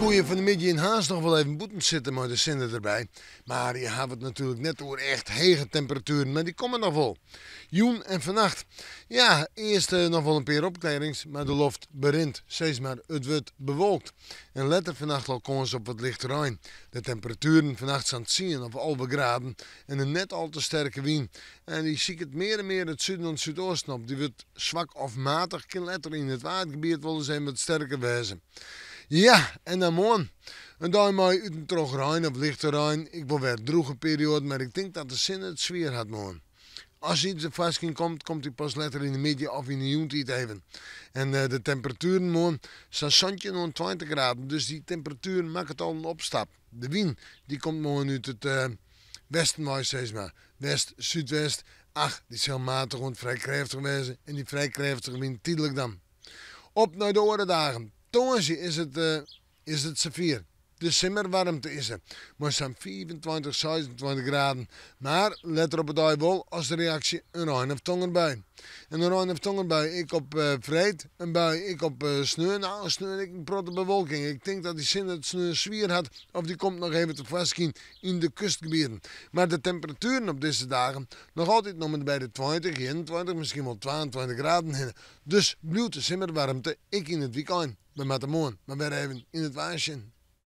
Koe je fan 'e middei yn Harns noch wol even bûten sitte mei de sinne derby. Mar je hawwe it natuerlik net oer echt hege temperatueren, mar dy komme noch wol. Jûn en fannacht. Ja, earst noch wol in pear opklearrings, mar de loft berint. Sis mar, it wurdt bewolkt. En letter fannacht al kâns op wat lichte rein. De temperatueren fannacht sa'n tsien of 11 graden en in net al te sterke wyn. En dy siket mear en mear it suden oant súdeasten op. Dy wurdt swak of matich, kin letter yn it Waadgebiet wolris even wat sterker wêze. Ja, en dan moarn. In dei mei út en troch rein of lichte rein. Ek wol wer drûge perioaden, mar ik tink dat de sinne it swier hat moarn. As hy tefoarskyn komt, komt hy pas letter yn de middei of yn de jûntiid even. En de temperatueren moarn sa'n 17 oant 20 graden, dus dy temperatuer makket al in opstap. De wyn dy komt moarn út it westen wei, sis mar. West, súdwest, ach, dy sil matich oant frij krêftich wêze en dy frij krêftige wyn tydlik dan. Op nei de oare dagen. Tongersdei is it is it safier. De simmerwaarmte is der, mei sa'n 25, 26 graden. Mar letter op 'e dei wol as reaksje in rein of tongerbui. En in rein of tongerbui ek op freed, in bui ek op sneon. No, sneon ek in protte bewolking. Ik tink dat dy sinne it sneon swier hat of dy komt noch even tefoarskyn yn de kustgebieten. Mar de temperatueren op dizze dagen noch altyd om en by de 20, 21, miskien wol 22 graden hinne. Dus bliuwt de simmerwaarmte ek yn it wykein. We moatte moarn mar wer even yn it waar sjen.